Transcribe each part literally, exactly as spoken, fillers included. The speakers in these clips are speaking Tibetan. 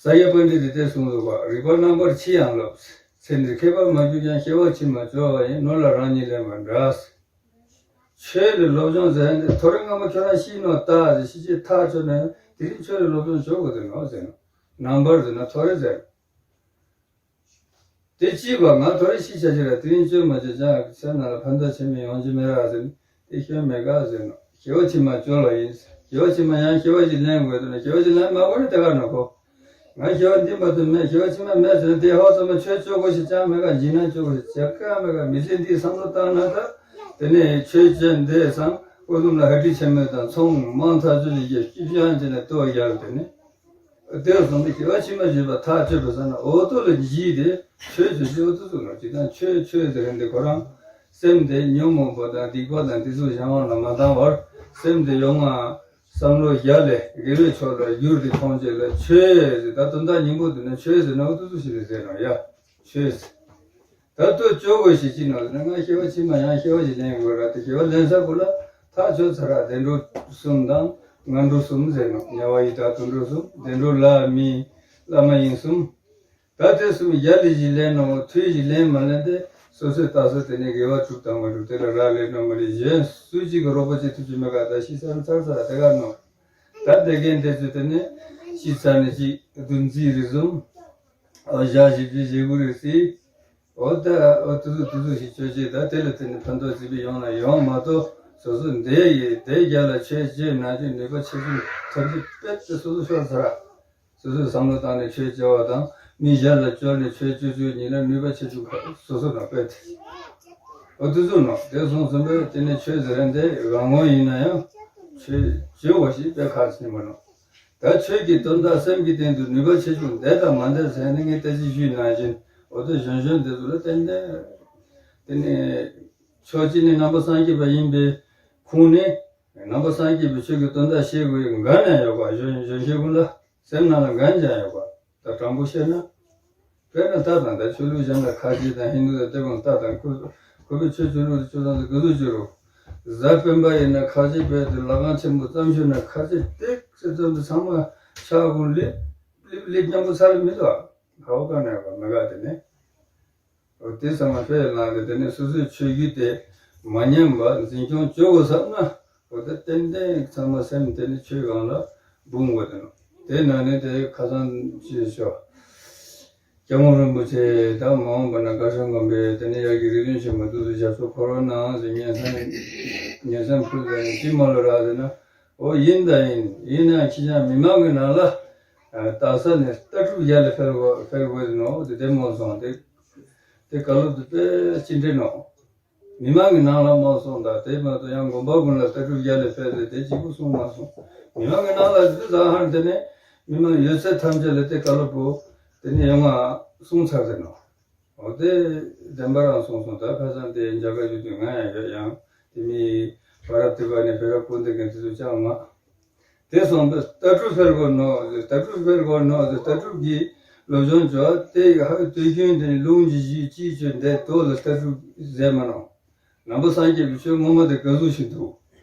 ས་སྐྱ་པཎྜི་ཏས་དེ་གསུངས་འདུག་པ། རིག་པ་རྣམ་པར་ཕྱེ་ཡང་སློབ། ཚེ་འདིར་མཁས་པར་མ་གྱུར་ཀྱང་། སྐྱེ་བ་ཕྱི་མ་འབྱོར་བ་ཡིན། ནོར་ལ་རང་ཉིད་ལེན་པ་འདྲ། ཆོས་ལ་སློབ་སྦྱོང་ཟེར་ནས་ཐོ་རེ་སྔ་མོ་ཁྱོད་རང་ཤི་ནོ་ལྟ་ཟེར། ཤི་ཆེད་ཐག་ཆོད་ནས་དེ་རིང་ཆོས་ལ་སློབ་སྦྱོང་བྱེད་དགོས་དེ་ནོ་ཟེར་ནོ། རྣམ་པར་ཟེར་ན་ཐོ་རེ་ཟེར། དེ་གཅིག་པ་ང་ཐོ་རེ་ཤི་བྱ་ཅི་ར། དེ་རིང་བཅོས་མ་བྱས་ཀྱང་སེམས་ནང་ལ་ཕན་ཐོགས་ཆེན་མོ་ཡོང་གི་མེད་ར་ཟེར་ནས་དེ་ཤོད་མེད་ག་ཟེར་ནོ། སྐྱེ་བ་ཕྱི་མ་འབྱོར་བ་ཡིན། སྐྱེ་བ་ཕྱི་མ་ཡང་སྐྱེ་བ་ཞིག་ལེན་དགོས་དོན་ན། སྐྱེ་བ་ཞིག་ལེན་མ་དགོས་ན་དེ་ག་ནོ་ཁོ། ང་སྐྱེ་བ་འདི་མ་གཏོགས་མེད། སྐྱེ་བ་ཕྱི་མ་མེད་ཟེར་ན་དེ་ཧོ་ཚང་མ་ཆོས་བཅོ་དགོས་ཤིག་ཅང་མེད་ག། འཇིགས་སྣང་བཅོ་དགོས་ཤིག་ཅང་ག་མེད་ག། མི་ཚེ་འདི་བསམ་བློ་བཏང་ན་ད་དེ་ནས་ཆོས་བཅོས་འདི་སང་ཨུ་དུམ་ལ་ཧ་ཏི་ཆེན་མོ་དང་ཚོང་མང་ཐག་ཆོད་ཀྱི་སྐྱིད་ཤང་བྱས་ནས་ལྟོ་རྒྱག་དེ་ནས། དེར་སོང་ནས་སྐྱེ་བ་ཕྱི་མ་བརྗོད་པ་ཐག་ཆོད་པ་ཟེར་ན་འོ་ཐོ་ལ་འཇིགས་ཏེ་ཆོས་ཟེར་གྱི་འོ་ཐོ་ཚུགས་ནོ། ཅི་དང་ཆོས་ཆོས་ཟེར་འདི་ཁོ་རང་སེམས་དེ་ཉོན་མོངས་པ་དང་སྡིག་པ་དང་དེ་ཚོ་གཞན་དབང་ལ་མ་བཏང་བར་སེམས་དེ་ཡོང་ང་བསམ་བློ་རྒྱ་ལས་དགེ་བའི་ཕྱོགས་ལ་བསྒྱུར་ཏེ་མཐོང་བྱེད་ལ་ཆོས་ཟེར། ད་དོན་དག་སྙིང་པོ་དེ་ནི་ཆོས་ཟེར་ན་འོ་ཐོ་ཚུགས་ཤིག་རེད་ཟེར་ནོ་ཡ། ཆོས་ཟེར། ད་ལྟོ་བཅོ་དགོས་ཤིག་ཅི་ནོ་ཟེར་ན་ང་སྐྱེ་བ་ཕྱི་མ་ཡང་སྐྱེ་བ་ཞིག་ལེན་དགོས་ར། དེ་སྐྱེ་བ་ལེན་ས་གོ་ལ་ཐག་ཆོད་ཚར་ར། བདེ་འགྲོ་གསུམ་དང་ངན་འགྲོ་གསུམ་ཟེར་ནོ། དམྱལ་བ་ཡི་དྭགས་དུད་འགྲོ་གསུམ། བདེ་འགྲོ་ལྷ་མི་བླ་མ་ཡིན་གསུམ། ད་དེ་གསུམ་ཡ་ལི་ཞིག་ལེན་ནོ་ཐུའི་ཞིག་ལེན་མ་ལེན་དེ་སོ་སོའི་ལྟ་ས་དེ་ནས་དགེ་བ་གྲུབ་དང་མ་གྲུབ་དེ་ལ་རག་ལས་ནོ་མ་རེད། གཞན་སུ་གཅིག་གི་རོགས་པ་བྱེད་ཐུབ་ཀྱི་མེད་ག། ད་ཤི་ཚར་ཚར་ཚར་དེ་ག་ནོ། ད་དེ་གན་དེ་ཚོས་དེ་ནས་ཤི་ཚར་ནས་ཅིག་བདུན་རྩིས་རེ་བཟུང་། ཨོ་ཞག་བཞི་བཅུ་ཞེ་དགུ་རེ་རྩིས། འོ་ད་འོ་དུ་ཚོད་དུ་ཚོད་ཞིག་བཅོས་རྗེས་ད་དེ་ལ་བརྟེན་ནས་ཕན་ཐོགས་ཅི་ཕི་ཡོང་ན་ཡོང་མ་གཏོགས་སོ་སོ་འདས་ཡི་དེ་རྒྱ་ལ་ཆོས་བྱེད་ན་ཆོས་ནུས་པ་ཆེ་ཆུང་ཐམས་ཅད་དཔེ་དེ་སོ་སོ་ཤོར་ཚར། སོ་སོའི་བསམ་བློ་བཏང་ནས་ཆོས་བྱ་བ་དང་མི་གཞན་ལ་བཅོལ་ནས་ཆོས་བཅོས་བཅོས་ཉིན་ལ་ནུས་པ་ཆེ་ཆུང་ཁ་སོ་སོ་ན་དཔེ་དེ། འོ་དུ་ཚོད་ནོ་དེ་སོང་ཙམ་པས་དེ་ནས་ཆོས་ཟེར་འདི་རང་ངོ་ཡིན་ན་ཡང་ཆོས་བྱེད་བ་ཞིག་དཔེ་ཁག་ཆེན་པོ་ནོ། ད་ཆོས་ཀྱི་དོན་དག་སེམས་ཀྱི་སྟེང་དུ་ནུས་པ་ཆེ་ཆུང་འདས་དང་མ་འདས་ཟེར་ནས་ངས་ལྟ་ཅི་ཞུས་ནང་བཞིན་འོ་ད་གཞོན་གཞོན་འདི་ཚོ་ལ་བརྟེན་ཏེ། དེ་ནས་ཕྱོགས་གཅིག་ནས་ནང་པ་སངས་རྒྱས་པ་ཡིན་པའི་ཁུངས་ནས་ནང་པ་སངས་རྒྱས་པའི་ཆོས་ཀྱི་དོན་དག་ཤེས་དགོས་འགན་ཡང་ཡོད་པ། གཞོན་གཞོན་སྐྱེས་ཀུན་ལ་སེམས་ནང་ལ་འགན་ཅང་ཡོད་པ། ད་དྲང་པོ་བཤད་ན། དཔེར་ན་ལྟ་དང་ད་ཆོས་ལུགས་གཞན་ལ་ཁ་ཆེ་དང་ཧིན་དུ་དང་དེ་ཀུན་ལྟ་དང་ཁོ་ཁོ་པའི་ཆོས་ཆོས་ལུགས་ཆོས་དང་དེ་ག་ཚོད་བྱོས་རུང་། གཟའ་སྤེན་པ་ཡིན་ན་ཁ་ཆེ་བས་དེ་ལ་གང་ཆེན་པོ་ཙམ་ཞུ་ན་ཁ་ཆེ་ཏེག་སེ་ཙམ་དུ་ཚང་མ་ཕྱག་གུང་ལེབ་ལེབ་ལེབ་མཉམ་པོ་ཚར་མི་འདུག་ཨ། ག་བ་ག་ནས་ག་མེ་ག་དེ་ནས། འོ་དེ་ཚང་མ་ཕེ་ལང་དེ་དེ་ནས་སོ་སོའི་ཆོས་བརྒྱུད་དེ་མ་ཉམས་པ་འཛིན་སྐྱོང་བྱོས་དགོས་བསམ་ན། འོ་དེ་ཏན་ཏན་ཚང་མ་སེམས་དེ་ནི་ཆོས་སྒང་ལ་འབུངས་དགོས་དེ་ནོ། དེ་ན་ནི་དེ་ཁ་སང་ཅི་ཤོ། སྐྱབས་མགོན་རིན་པོ་ཆེ་དང་མ་འོངས་པ་ན་དགའ་ཤོས་དགོན་པའི་དེ་ནས་ཡར་གྱི་རིགས་རྒྱུན་ཆེན་མོ་དུ་དུ་ཞབས་སོར་འཁོར་བ་ནང་ཟེར་ཉན་སེམས་ཉན་སེམས་ཕུལ་ཟེར་ནས་ཅི་མ་ལོ་རག་ཟེར་ན། འོ་ཡིན་ད་ཡིན། ཡིན་ན་ཁྱི་ཅག་མི་མང་གི་ནང་ལ་ལྟ་ས་ནས་ལྟ་གྲུབ་ཡར་ལ་འཕེལ་བ་འཕེལ་དགོས་ཟེར་ནོ། དེ་དེ་མོ་སོང་དེ་དེ་བཀའ་སློབ་དེ་དཔེ་ཅི་འདྲ་ནོ། མི་མང་གི་ནང་ལ་མ་སོང་ད་དེ་མ་གཏོགས་ཡང་དགོན་པ་ཀུན་ལ་ལྟ་གྲུབ་ཡར་ལ་འཕེལ་ཟེར་དེ་གཅིག་པུ་གསུང་མ་སོང་། མི་མང་གི་ནང་ལ་དེ་ཟ་ཧར་དེ་ནས་མི་མང་ཡོད་ཚད་ཐམས་ཅད་ལ་དེ་བཀའ་སློབ་པོ་དེ་ནས་ཡོང་ང་གསུང་ཚར་ཟེར་ནོ། འོ་དེ་བདེན་པ་རང་གསུངས་སོང་། ད་ཁ་སང་དེ་རྒྱ་གར་ཡུལ་དུ་ང་ཡང་ཡོད་ཡང་དེ་མི་བར་དུ་བ་ནས་བེ་ར་ཀུན་ཏེ་གན་དེ་ཚོ་ཅང་མ། དེ་སོང་པས་ལྟ་གྲུབ་འཕེལ་དགོས་ནོ་ཟེར། ལྟ་གྲུབ་འཕེལ་དགོས་ནོ་ཟེར། ལྟ་གྲུབ་ཀྱི་སློབ་སྦྱོང་བྱོས་དེ་ཡི་ཧ་དུས་རྒྱུན་དེ་ལུང་གི་གཞི་གཅིག་བྱོས་འདས་དོ་ལ་ལྟ་གྲུབ་ཟེར་མ་ནོ། ནང་པ་སངས་རྒྱས་པའི་ཆོས་ངོ་མ་དེ་ག་ཟུག་ཞིག་འདུག་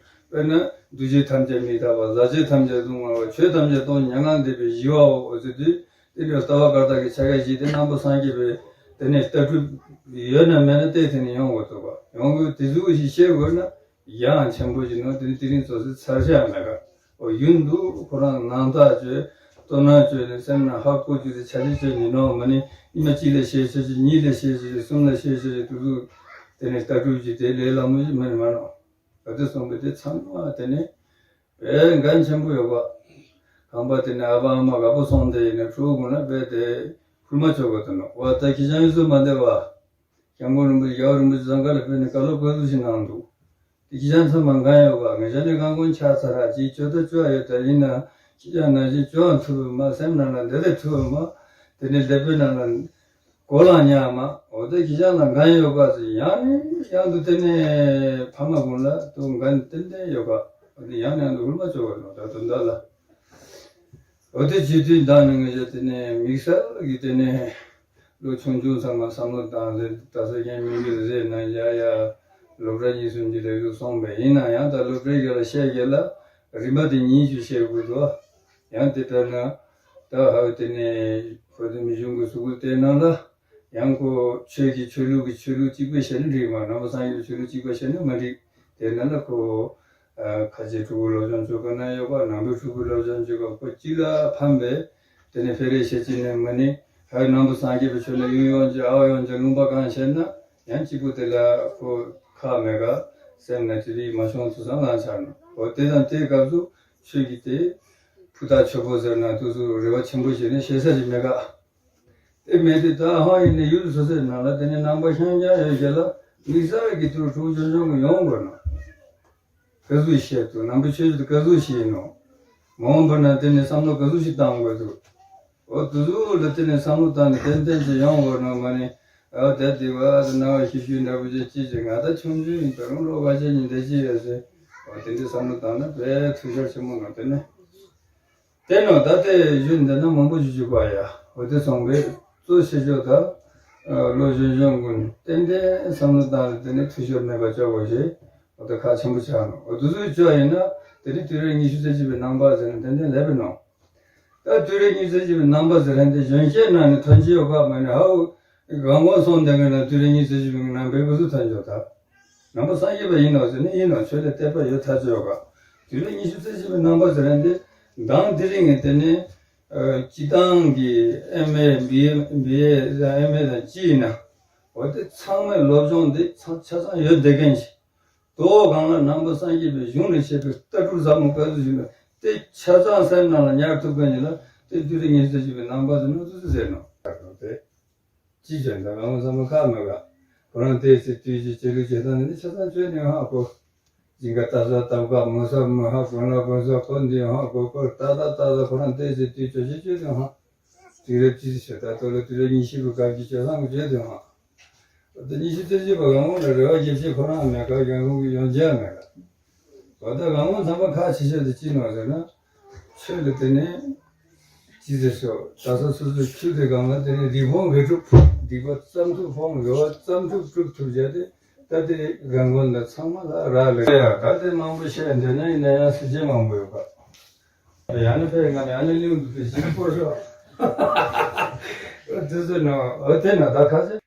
དཔེར་ན་འདུ་བྱེད་ཐམས་ཅད་མི་རྟག་པ། ཟག་བཅས་ཐམས་ཅད་སྡུག་བསྔལ་བ། ཆོས་ཐམས་ཅད་སྟོང་ཉིད་ངང་འདས་པའི་ཞི་བའོ་ཟེར་དུས། དེ་འདྲའི་ལྟ་བ་བཀར་ཐག་གི་ཆ་ག་བཞི་དེ་ནང་པ་སངས་རྒྱས་པའི་དེ་ནས་ལྟ་གྲུབ་ཡོད་ན་མེད་ན་དེ་དེ་ནས་ཡོང་དགོས་འདུག་ག་ཡོང་དགོས་དེ་ཟུག་ཞིག་ཤེས་དགོས་ན་ཡང་ཆེན་པོ་ཞིག་ནོ། དེ་ནི་དེ་རིང་ཚོ་སི་ཚར་བཞག་མེད་ག་འོ་ཡུན་དུ་ཁོ་རང་ནང་ཐག་ཆོད་ལྟོ་ནང་ཆོད་ནས་སེམས་ནང་ཧ་གོ་རྒྱུ་དེ་ཆ་ལི་ཆོད་ནི་ནོ། མ་ནི་ཉི་མ་གཅིག་ལ་ཤེས་ཆོད་ཅིག་གཉིས་ལ་ཤེས་ཆོད་ཅིག་གསུམ་ལ་ཤེས་ཆོད་ཅིག་དུ་དུ་དེ་ནས་ལྟ་གྲུབ་ཀྱི་དེ་ལས་སླ་མོ་ཞིག་མ་ནི་མ་ནོ། ད་དེ་སོང་པས་དེ་ཚང་མ་དེ་ནས་དཔེ་འགན་ཆེན་པོ་ཡོད་པ། ཁང་པ་དེ་ནས་ཨ་ཕ་ཨ་མ་དགའ་པོ་སོང་དེ་ཡིན་ན་ཕྲུ་གུ་ལ་དཔེ་དེ་ཕུལ་མ་ཆོག་གི་འདུག་ནོ། བ་ད་ཁྱི་ཅང་ཡོད་སུ་མ་འདེ་བ། སྐྱབས་མགོན་རིན་པོ་ཆེ་རྒྱལ་བ་རིན་པོ་ཆེ་བཟང་ག་ལ་ཕེབས་ནས་བཀའ་སློབ་བཀའ་ཟུར་ཞིག་གནང་འདུག་དེ་ཁྱི་ཅང་ཚང་མ་འགན་ཡོད་པ། ངེད་ཅག་ནི་གང་དགོན་ཆགས་ཚར་ར་ཅིག་བཅོ་ད་བཅོ་ཡ་ཡོད་ད་ཡིན་ན་ཁྱི་ཅང་ནང་བཞིན་བཅོ་ཡང་ཐུབ་མ། སེམས་ནང་ལ་འདི་ལས་ཐུབ་མ། དེ་ནས་ལེ་པོའི་ནང་ལ་གོ་ལ་ཉག་མ། འོ་དེ་ཁྱི་ཅང་ལ་འགན་ཡོད་པ་ཟེར་ཡང་ནས་ཡང་དུ་དེ་ནས་ཕ་མ་ཀུན་ལ་དུ་འགན་ཏན་ཏན་ཡོད་པ། འོ་དེ་ཡང་ནས་ཡང་དུ་ཧུར་མ་བཅོ་བ་ནོ། ད་དུ་འདི་ལ། འོ་དེ་བྱེད་དུས་མདང་ནས་ངེད་ཅག་དེ་ནས་དམིགས་བསལ་གྱི་དེ་ནས་ལོ་ཆུང་ཆུང་ཚང་མ་བསམ་བློ་བཏང་ཟེར། ད་ས་ཀྱང་མི་འགྱུར་ཟེར་ན་ཡ་ཡ་སློབ་གྲྭ་གཉིས་གསུམ་གྱི་ལས་རིགས་སོང་པས། ཡིན་ན་ཡང་ད་སློབ་གྲྭའི་རྒྱ་ལ་བཤད་རྒྱ་ལ་རིམ་པ་དེ་གཉིས་ཀྱིས་བཤད་དགོས་འདུག་ཡང་དེ་ལྟར་ན་ ད་ཧ་དེ་ནས་བོད་དོན་མི་གཞུང་གི་གཟུགས་པོ་དེ་ནང་ལ་ཡང་ཁོ་ཆོས་ཀྱི་ཆོས་ལུགས་ཀྱི་ཆོས་ལུགས་གཅིག་པ་བྱས་ན་འགྲིག་མ་རེད། ནང་པ་སངས་རྒྱས་པའི་ཆོས་ལུགས་གཅིག་པ་བྱས་ན་མ་འགྲིག་དེ་ནང་ལ་ཁོ་ཨ་ཁ་ཆེ་ཕྲུ་གུ་སློབ་སྦྱོང་བྱེད་ག་ན་ཡོད་པ། ནང་པའི་ཕྲུ་གུ་སློབ་སྦྱོང་བྱེད་ག་ཁོ་གཅིག་ལ་ཕན་པའི་དེ་ནས་སྤེལ་རེས་བྱེད་ཀྱི་ནས་མ་ནི་ཧ་ནང་པ་སངས་རྒྱས་པའི་ཆོས་ལ་གཡུ་ཡོང་ཅིག་ཨའོ་ཡོང་ཅིག་ལུང་པ་གང་བྱས་ན་ཡང་གཅིག་པུ་དེ་ལ་ཁོ་ཁག་མེད་ག་སེམས་ན་དེ་རིགས་མ་བྱུང་ཚུལ་བསམ་བློ་ཆགས་ནོ། འོ་དེ་དང་དེའི་སྐབས་སུ་ཆོས་ཀྱི་དེ་ཕུ་ཐག་ཆོད་པོ་ཟེར་ན་དུས་སུ་རེ་བ་ཆེན་པོ་བྱས་ནས་བྱེད་ས་ཞིག་མེད་ག་དེ་མེད་དུས་ད་ཧང་ཡིན་ནས་ཡུལ་སོ་སོའི་ནང་ལ་དེ་ནས་ནང་པ་ཤང་ཤང་ཡོད་རྒྱུ་ལ་དམིགས་བསལ་གྱི་དུས་ཕྲུ་གུ་ཆུང་ཆུང་གི་ཡོང་དགོས་ན། ག་ཟུག་བཤད་འདུག་ནང་པའི་ཆོས་ཀྱི་ག་ཟུག་བཤད་ཡིན་ནོ། མ་འོངས་པ་ན་དེ་ནས་བསམ་བློ་ག་ཟུག་ཞིག་བཏང་དགོས་འདུག་འོ་དུ་ཟུག་ལ་དེ་ནས་བསམ་བློ་བཏང་ནས་ཏན་ཏན་ཅིག་ཡོང་དགོས་ནོ་མ་ནི། ཨ་དེ་དེ་བ་དེ་ན་བ་ཤི་ཤུའི་འདྲ་པོ་ཅིག་ཅིག་ཅིག་ང་ད་ཆུང་ཆུང་ཡིན་ད་རུང་ལོ་ག་ཅན་ཡིན་དེ་ཅི་ཡོད་ཟེར། འོ་དེ་འདྲའི་བསམ་བློ་བཏང་ན་དཔེ་འཐུས་ཤོར་ཆེན་པོ་ནོ་དེ་ནས། དེ་ནོ་ད་ལྟའི་གཞོན་འདི་ན་མང་པོ་ཞིག་བཞུགས་པ་ཡ། འོ་དེ་སོང་བས་གཙོ་ཆེ་ཤོས་ད་ལོ་གཞོན་གཞོན་ཀུན་ཏན་ཏན་བསམ་བློ་བཏང་ནས་དེ་ནས་འཐུས་ཤོར་མེད་པ་བྱ་དགོས་ཞེས་འོ་ད་ཁག་ཆེན་པོ་ཆགས་ནོ། འོ་དུ་ཚོད་བཅོ་ཡིན་ན་དེ་ནས་དུས་རབས་ཉི་ཤུ་རྩ་གཅིག་པའི་ནང་པ་ཟེར་ན་ཏན་ཏན་ལེགས་པའི་ནོ། ད་དུས་རབས་ཉི་ཤུ་རྩ་གཅིག་པའི་ནང་པ་ཟེར་ཧན་དེ་གཞོན་སྐྱེས་ནང་ནས་ཐོན་གྱི་ཡོད་པ་མ་ནི་ཧའུ་གང་གོང་སོང་དེ་ག་ན་དུས་རབས་ཉི་ཤུ་རྩ་གཅིག་པའི་ནང་པའི་གུ་སུ་ཐོན་ཆོག་ད། ནང་པ་སངས་རྒྱས་པ་ཡིན་ནོ་ཟེར་ནས་ཡིན་ནོ་ཆོས་ལ་དད་པ་ཡོད་ཐག་ཆོད་ཡོད་ག་དུས་རབས་ཉི་ཤུ་རྩ་གཅིག་པའི་ནང་པ་ཟེར་ཡང་དེ་མདང་དེ་རིང་ངས་དེ་ནས་སྤྱི་བཏང་གི་ཨེམ་ཨེ་བི་ཨེ་བི་ཨེ་དང་ཨེམ་ཨེ་དང་ཅི་ཡིན་ན་འོ་དེ་ཚང་མའི་སློབ་སྦྱོང་དེ་ཚང་ཆ་ཚང་ཡོད་བསྡད་མཁན་ཞིག་དོ་སྒང་ལ་ནང་པ་སངས་རྒྱས་པའི་གཞུང་ནས་བཤད་པའི་ལྟ་གྲུབ་ཟབ་མོ་ག་ཚོད་ཞིག་ཡོད་དེ་ཆ་ཚང་སེམས་ནང་ལ་ཉར་ཐུབ་མཁན་ཞིག་ལ་དེ་དུས་རབས་ཉི་ཤུ་རྩ་གཅིག་པའི་ནང་པ་ཟེར་ནོ་དུ་ཟེར་ནོ། ཅི་བྱས་ན་ང་མོ་བསམ་བློ་ཁ་མི་དགའ། ཁོ་རང་བལྟས་ཚེ་དུས་ཀྱི་ཆེད་ལུགས་བྱེད་སྟངས་ནི་ཆ་ཚང་བཅོས་ནས་ཧ་གོ། སྦྱིན་དགའ་ལྟ་ས་ལྟ་བཀའ་མོ་ས་མོ་ཧ་གོ་ན་གོ་ས་གོ་འདི་ཧ་གོ་གོ་ལྟ་ལྟ་ལྟ་ལྟ་ཁོ་རང་བལྟས་ཚེ་དུས་ཆོས་ཆོས་བཅོས་དུས་ཧ། དུས་རབས་ཅི་ཞིག་ད་ལྟོ་ལ་དུས་རབས་ཉི་ཤུ་པའི་སྐབས་ཀྱི་བཅོས་སྟངས་བཅོས་དུས་ཧ། ད་ཉི་ཤུ་རྩ་གཅིག་པ་གང་གོང་ལ་རེ་བ་རྒྱབ་ཆེ་ཁོ་རང་མེད་ག་རྒན་ཁོང་གི་ཡོང་རྒྱ་མེད་ག་བ་ད་གང་མང་ཚང་མ་ཁག་ཆེ་ཤོས་དེ་ཅི་ནོ་ཟེར་ན། ཆོས་ལ་དེ་ནས་ཅི་ཟེར་ཤོག་ད་ས་སོ་སོའི་ཆོས་དེ་སྒང་ལ་དེ་ནས་སྡིག་སྤོང་དགེ་སྒྲུབ། སྡིག་པ་ཙམ་ཐུབ་སྤོང་དགེ་བ་ཙམ་ཐུབ་སྒྲུབ་ཐུབ་བྱས་ཏེ་ད་དེ་རྒན་རྒོན་ལ་ཚང་མ་ལ་རག་ལས་ཡ། ད་དེ་མང་པོ་བཤད་འདོད་ན་ཡིན་ན་ཡང་སྲིད་ཇུས་མང་པོ་ཡོད་པ། ཡང་ན་ཕེ་ང་ཡང་ན་གླིང་དུ་དེ་ཞིག་སྤོར་ཤོག་དེ་ཟེར་ནོ་འོ་དེ་ན་ད་ཁ་ཆེ།